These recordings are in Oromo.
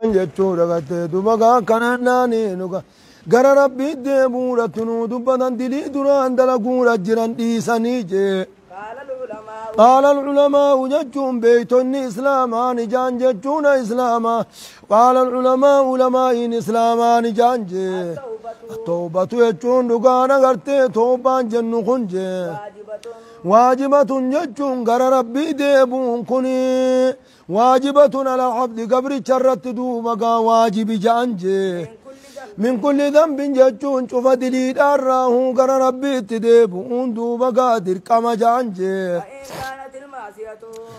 Jechuudha gartee duba gaa kanaan nuga gara rabbii deebuudhatti nuu dubbatan dilii duraan dalaguudha jiran dhiisanii jee. قال العلماء قال العلماء جتون بيتون إسلاما نجان جتون إسلاما قال العلماء علماء إسلاما نجان جي التوبة التوبة جتون دقانا غرتي توبان جن خنجي واجبة واجبة جتون غر ربي ديبون كني واجبة على العبد قبر شرت دوبا واجب جانجي من كل ذنب من كل ذنب جتون شوف دليل أراه غر ربي تديبون دوبا قادر كما جانجي فإن كانت المعصية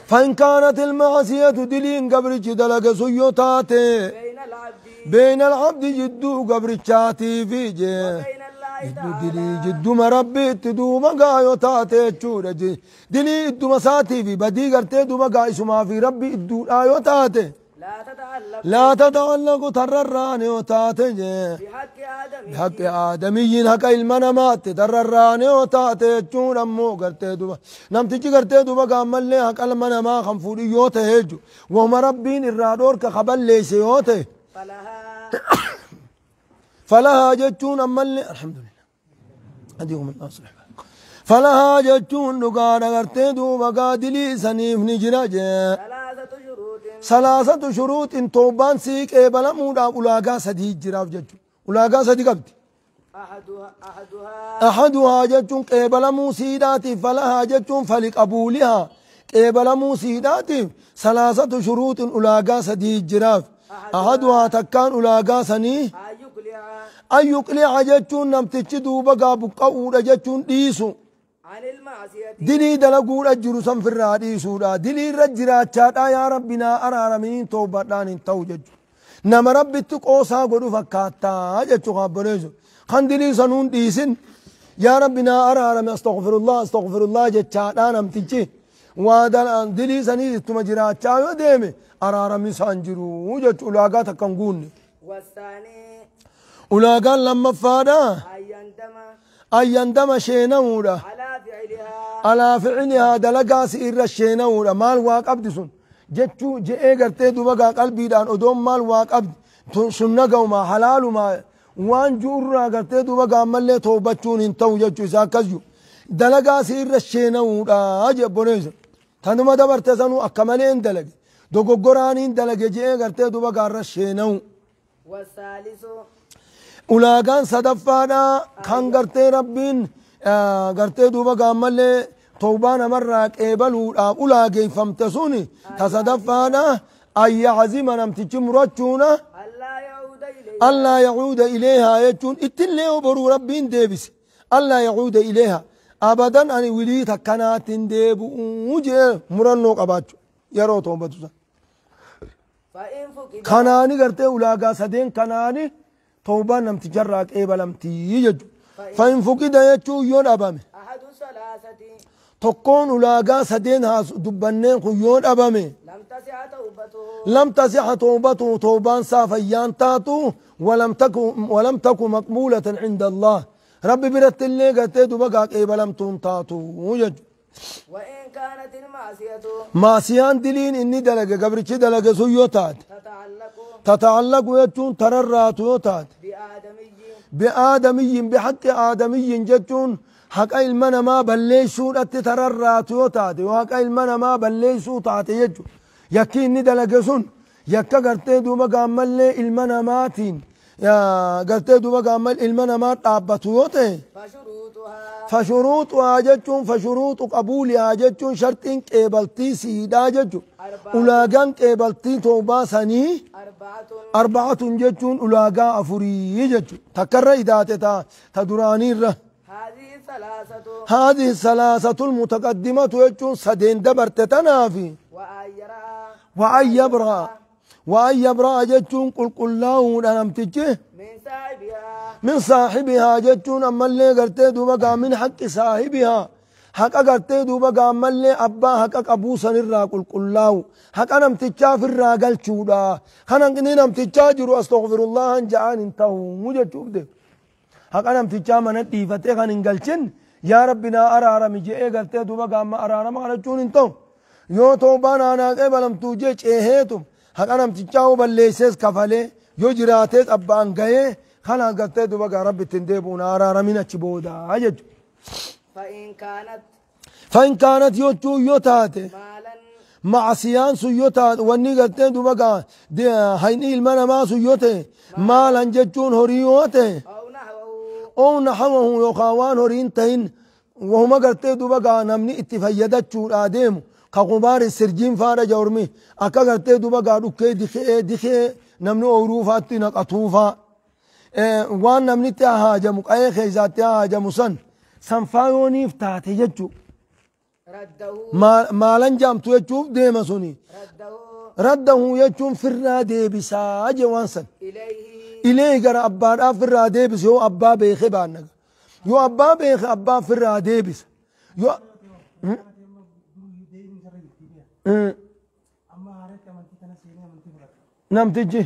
فإن كانت المعصية دلين قبر دلق سيوتاتي بين العبد بين العبد جدو قبر شاتي في جي وبين الله جدو دلي تعالى جدو مربي تدو مقا يوتاتي تشورة جي دلي ادو مساتي في بدي قرتي دو مقا اسما في ربي ادو لا يوتاتي لا تتعلق لا تتعلق ترران يوتاتي جي بحق آدم بحق آدمي حق المنامات ترران يوتاتي تشورة مو قرتي دو نمتجي قرتي دو مقا ملي حق المنما خنفوري يوتي هجو وهم ربين الرادور كخبل ليس يوتي فلها فلها جتون أملي الحمد لله أديهم الله صلح فلها جتون نقار غرتي دوبا قادلي سنيف نجرا جي ثلاثة شروط ثلاثة شروط إن توبان سيك إبلا مودا أولاغا سدي جراف جتون أولاغا سدي قبدي أحدها أحدها جتون قبل موسيداتي فلها جتون فلقبولها قبل موسيداتي ثلاثة شروط أولاغا سدي جراف أحدها تكان أولاغا سني أن يقلع أن يقلع جتون نمتج دوبا قابو قولا جتون ديسو عن المعصية dilii dalaguudha jiru san firraa dhiisuudha dilii irra jiraachaadha yaa rabbi naa araaraminiin toobadhaan hin ta'u jechu nama rabbitti qoosaa godhu fakkaattaa jechu kaabboleessu kan dilii sanuun dhiisin yaa rabbi naa araarame astaghfirullah astaghfirullah jechaadha namtichi waa dilii sanii ittuma jiraachaa yoo deeme araaramni isaan jiru jechu ulaagaa takka hin guunne والثاني ulaagaan lammaffaadha أن يندم ayyandama sheenamuudha على فعلها على فعلها دلقا سئر الشينورة مال واق أبدي سن جتشو جئي قرتي دوبقا قلبي دان أدوم مال واق أبدي سنة قوما حلال ما وان جورا قرتي دوبقا ملي توبتشون انتو جتشو ساكزيو دلقا سئر الشينورة أجب بنيز تنما دبرت سنو أكملين دلق دوغو قرانين دلق جئي قرتي دوبقا رشينو والثالث ulaagaan sadaffaadha kan gartee rabbiin gartee duuba gaammallee tawbaa namarraa qeebaluudhaaf ulaageeffamte suni ta sadaffaadha an yaczima namtichi murachuuna ألا يعود إليه allaa yacuuda ileehaa jechuun ittillee boruu rabbiin deebise allaa yacuuda ileehaa abadan ani wilii takkanaatin deebi'uu jee murannoo qabaachu yeroo toobatu san فإن فقد kanaani gartee ulaagaa sadeen kanaani tawbaan namticharraa qeebalamtii jechu fa'in fuqida jechuu yoo dhabame أحد الثلاثة tokkoon ulaagaa sadeen haas dubbanneen kun yoo dhabame لم تسع توبته lam tasixa tawbatu tawbaan saa fayyaan taatu walam taku maqbuulatan cinda allah rabbi biratti illee gartee duba gaa qeebalamtuun taatu jechu وإن كانت المعصية maasiyaan diliin inni dalage gabrichi dalage sun yoo taate تتعلق tatacallaqu jechuun tararraatu yoo taate بآدمي بآدمي بحق آدمي جتون حق المنا ما بليسو تتررات يوتاتي وحق المنا ما بليسو تاتي يجو يكي ندلقسون يكا قرتي دوبا قامل لي المنا ماتين يا قرتي دوبا قامل المنا ما تابتو يوتي فشروطها فشروطها جتون فشروط قبولها جتون شرط قبلتي سيدا جتون أولاغان قبلتي توبا سني أربعة أربعة جتون أولاغا أفري جتون تكرر إذا تدراني الره هذه الثلاثة هذه الثلاثة المتقدمة يجون سدين دبر تتنافي وأن يرى وأن يبرأ وأن يبرأ جتون قل قل له أنمتجه من صاحبها من صاحبها جتون أما اللي قرتي دوبا من حق صاحبها حق قرتي دوبا أما اللي أبا حق أبوسا نرى قل قل له حق نمتجا في الراقل شودا خنا نمتجا جرو أستغفر الله أن جعان انتهوا مجتوب ده حق نمتجا من الديفتي خن انقلشن يا ربنا أرارم جئ قرتي دوبا أما أرارم على جون انتهوا يو توبان أنا قبلم توجي چهيتم Haqa namtichaa yoo balleessees kafalee yoo jiraatees abbaan gahee kanaas gartee duuba gaa rabbi ittiin deebi'uun araaramin achi boodaa jechuudha. فإن كانت فإن كانت yoo taate مالا macsiyaan sun yoo taate wanni gartee duuba gaa hayni ilma namaa sun yoo ta'e maalan jechuun horii yoo ta'e أو نحوه oo nahawahu yookaan waan horii hin ta'in wahuma gartee duuba gaa namni itti fayyadachuudhaa deemu ka qubaari sirjiin faadha jawrmi akka gartee duuba gaa dhukkee dikee namni ooyiruu faatti naqatuufaa waan namni itti haajamu qa'ee keessaatti haajamu san sanfaa yooniif taate jechuu رده maalan jaamtu jechuuf deema suni رده raddahu jechuun firraa deebisaa je waan san إليه ilee gara abbaadhaaf firraa deebisa yoo abbaa beeke baannaga yoo abbaa beeke abbaa firraa deebisa yoo namtichi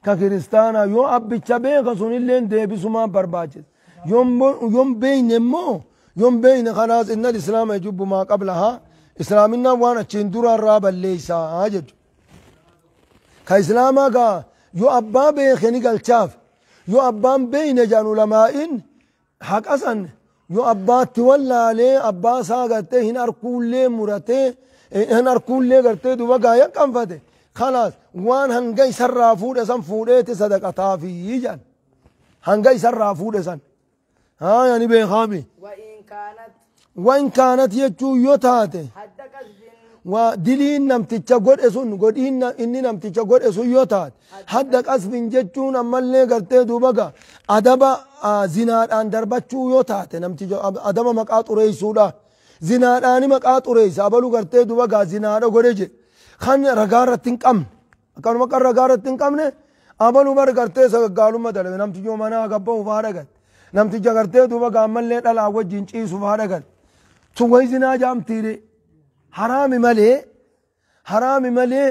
ka kiristaanaa yoo abbicha beeka sunilleen deebisumaa barbaachisa yoon beeyne immoo yoon beeyne kanaas inna islaama yajubbu maa qablahaa islaaminaan waan achiin duraarraa balleeysaa jechu ka islaamaa gaa yoo abbaa beeke ni galchaaf yoo abbaan beeyne jedhan ulamaa'in haqa san yoo abbaatti wallaalee abbaa isaa gartee hin arkuullee muratee hin arkuullee gartee duba gaa yaqqanfate khalaas waan hanga isarraa fuudhe san fuudheeti sadaqataafii jedhan hanga isarraa fuudhe san haa ni beekaami وإن كانت وإن كانت jechuu yoo taate حد قذف waa diliin namticha godhe sun godhiin inni namticha godhe sun yoo taate hadda qasbin jechuun ammallee gartee duuba gaa adaba zinaadhaan darbachuu yoo taate namticha adaba maqaa xureessuudha zinaadhaani maqaa xureessa abalu gartee duuba gaa zinaadha godhe jedhe kan ragaa irratti hin qabne akkanuma kan ragaa irratti hin qabne abalu bar gartee sagaggaalumma dalabe namtichi manaa gabba'u faa dhagatte namticha gartee duuba gaa ammallee dhalaa wajjin ciisu faa dhagatte tun wayi zinaa jaamtiire haraami malee haraami malee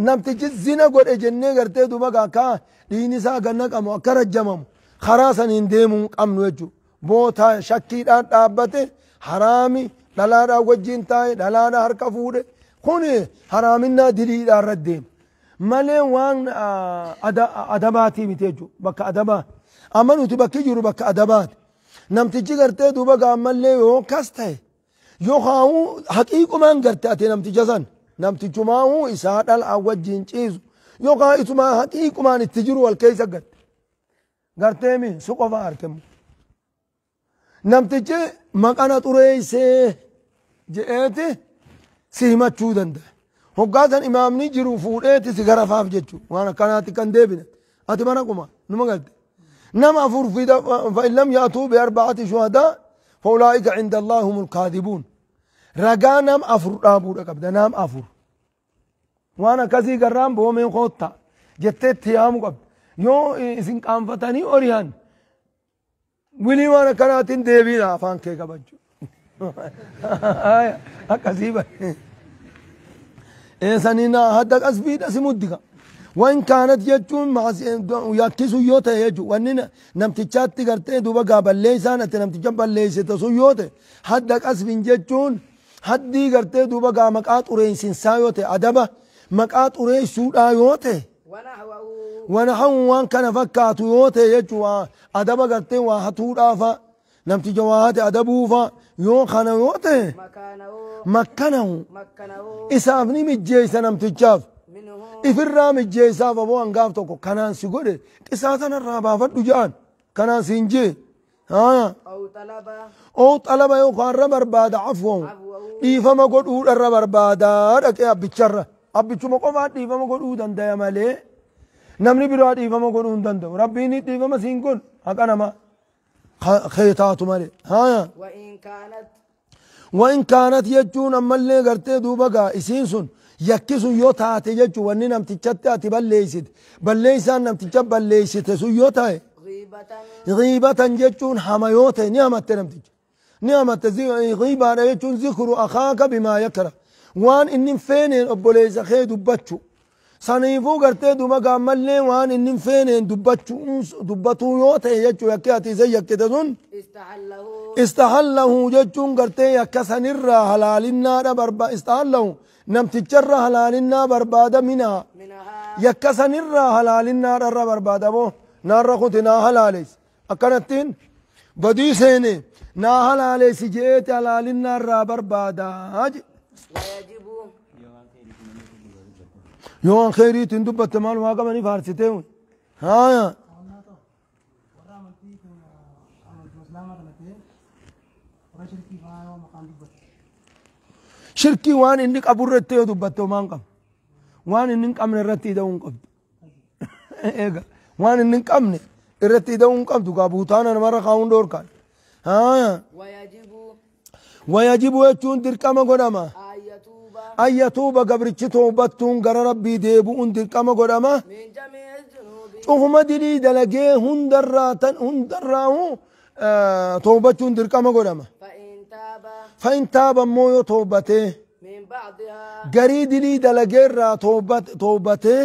namtichi zina godhe jennee gartee duuba gaa akka dhiigni isaa gad naqamu akka rajjamamu karaa saniin deemuu hin qabnu jechuudha. Boota shakkiidhaan dhaabbate haraami dhalaadhaan wajjin taa'e dhalaadhaan harka fuudhe kun haraaminaa diliidhaan irra deema. Malee waan adabaatii miti jechuudha bakka adabaa. Amma nuti bakki jiru bakka adabaati. Namtichi gartee duuba gaa ammallee yoo kas ta'e yookaan haqiiqumaan garte ati namticha san namtichumaa'uu isaa dhalaa wajjin ciisu yookaan isumaa haqiiqumaan itti jiru wal keessa garte garteemi su qofa argemu namtichi maqana xureessee je'eeti si himachuu danda'a hoggaa san imaamni jiru fuudheeti si garafaaf jechuu waan akkanaatti kan deebine ati mana quma numa galte nama afur fida fa'in lam yaatuu bi arba'ati shuhadaa فأولئك عند الله هم الكاذبون رجا نام أفر أبو ركب نام أفر وأنا كذي جرام بومين خوتا جتت تيام قبل يو إسين كام فتاني أوريان ولي وانا كراتين ديبي لا فان كي كبجو كذي بس إنسانينا هذا أسبيد أسمودك وإن كانت يجون مع يكسو يوتا يجو وإننا نمتشات تقرتين دوبا قابل ليسان أنت نمتشان بالليس تسو يوتا حدك أسفين جتون حدي قرتين دوبا قا مقات أورين سايوتا أدبا مقات أورين سودا يوتا ونحوه ونحو وان كان فكاتو يوتا يجو أدبا قرتين وحطور آفا نمتجوات أدبوفا يون خانا يوتا مكانه مكانه مكنه إسافني مجيسا نمتشاف منه ifirraa mijjeessaaf aboo hangaaf tokko kanaan si godhe qisaa sanarraa baafadhu jedhan kanaan si hin jee haa أو طلب oo xalaba yookaan irra barbaada afwan عفوه dhiifama godhuudha irra barbaadaa dhaqee abbicharra abbichuma qofaan dhiifama godhuu dandaya malee namni biraa dhiifama godhuu hin danda'u rabbiin dhiifama siin godhu haqa nama keetaatu malee haa وإن كانت وإن كانت jechuun ammallee gartee duuba gaa isiin sun yakki sun yoo taate jechuun wanni namtichatti ati balleessite balleessaan namticha balleessite sun yoo ta'e غيبة غيبة jechuun hama yoo ta'e ni hamatte namticha ni hamatte ghiibaadha jechuun zikru akaaka bimaa yakra waan inni hin feeneen obboleessa kee dubbachuu saniifuu gartee duuba gaa ammallee waan inni hin feeneen dubbatuu yoo ta'e jechuu yakki ati isa yakkite sun استحله istahallahu jechuun gartee yakka sanirraa halaalinnaadha barba istahallahu Namticharra halaalinaa barbaada minhaa yakka sanirraa halaalinaa dharra barbaada moo naarra kuti naa halaaleessi akkanattiin badii seene naa halaaleessi je'eeti halaalinaa irraa barbaadaa jedhe. Yoo waan kheyriitiin dubbatte maal waa qabanii faarsitee haaya. Shirkii waan inni qabu irratti yoo dubbatte homaa hin qabu. Waan inni hin qabne irratti ida'uu hin qabdu. Eega waan inni hin qabne irratti ida'uu hin qabdu gaa buutaana namarra kaa'uun dhoorkaan. Haaya. Wayajibu jechuun dirqama godhama. An yatuuba gabrichi toobattuun gara rabbii deebi'uun dirqama godhama. Cufuma dilii dalagee hundarraa tan hundarraahu toobachuun dirqama godhama. Fa'in taaba immoo yoo toobatee garii dilii dalagee irraa toobatee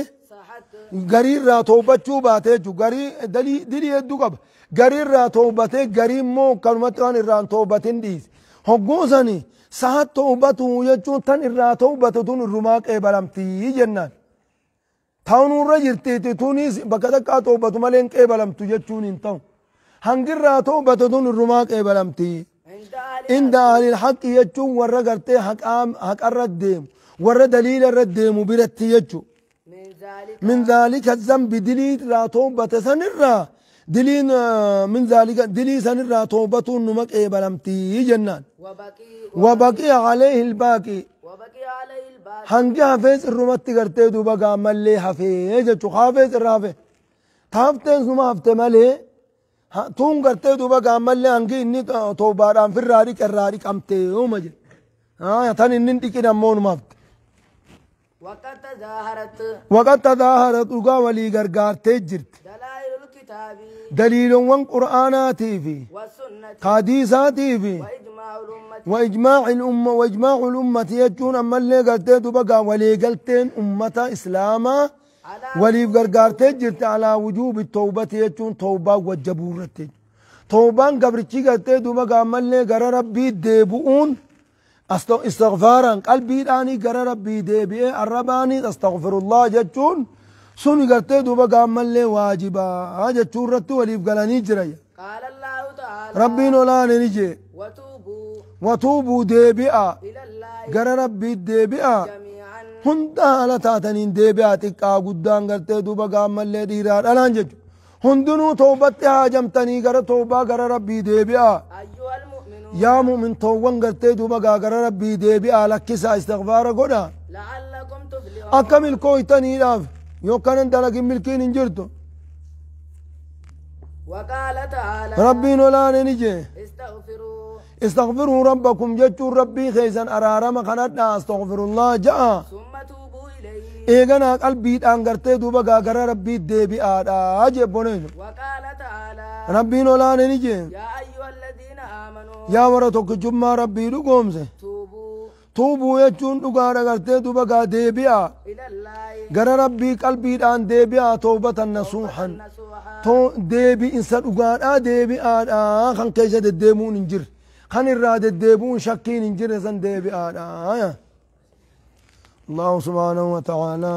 garii irraa toobachuu baatee jechuudha. Garii dilii hedduu qaba. Garii irraa toobatee garii immoo kanumatti waan irraa hin toobatin dhiise. Hogguu sani sahat toobatu jechuun tan irraa toobatu tun irrumaa qeebalamtii jennaan. Ta'uun irra jirtiiti tunis bakka takkaa toobatu malee hin qeebalamtu jechuun hin ta'u. Hangi irraa toobatu tun irrumaa qeebalamtii. Inda ahlil haqqi jechuun warra gartee haqarra deemu warra daliila irra deemu biratti jechuudha. Min zaalika zambi dilii irraa toobate sanirraa diliin min zaalika dilii sanirraa toobatuun numa qeebalamtii jennaan. Wabaqiya alayhi albaaqi hangi hafees irrumatti gartee duuba gaammallee hafee jechuudha. Hafees irra hafe taafteen suma hafte malee tuun gartee duuba gaammallee hangi inni toobaadhaan firraa dhiqe irraa dhiqamtee yooma jedhe. Tan inni hin dhiqin ammoo numa hafte. Waqad tadaaharat dhugaa walii gargaartee jirti. Daliilowwan qur'aanaatii fi hadiisaatii fi وإجماع الأمة jechuun ammallee gartee duuba gaa walii galteen ummata islaamaa waliif gargaartee jirti alaa wujuubi tawbati jechuun tawbaa wajjabuu irratti. Tawbaan gabrichi gartee duuba gaa ammallee gara rabbii deebi'uun istighfaaraan qalbiidhaanii gara rabbii deebi'ee arrabaanii astaghfirullah jechuun sun gartee duuba gaa ammallee waajibaa jechuu irratti waliif galanii jira. Rabbiin olaane ni jee watuubuu deebi'a gara rabbii deebi'a hunda haala taataniin deebi'a xiqqaa guddaan gartee duuba gaammallee dhiiraa dhalaan jechuudha. Hundinuu toobatti haajamtanii gara toobaa gara rabbii deebi'a. Yaa mu'mintoowwan gartee duuba gaa gara rabbii deebi'a lakkisaa istighfaara godha. Akka milkooytaniidhaaf yookaan dalagin milkiin hin jirtu. Rabbiin olaane ni jee. استغفروا ربكم جتوا ربي خيزا أرارما خندنا استغفر الله جاء إيغانا قلبي أنغرتي دوبا غاغرا ربي ديبي آدا أجيب. وقال تعالى ربي نولان نجي يا أيها الذين آمنوا يا ورتك جمع ربي لقومزه توبوا توبوا يجون دوغا غرتي دوبا غا ديبي إلى الله غرا ربي قلبي أن ديبي توبة نصوحا تو ديبي إنسان دوغا ديبي آدا خان كيسة ديمون انجر خان الراد الديبون شكين انجر سن ديبي آدا. الله سبحانه وتعالى.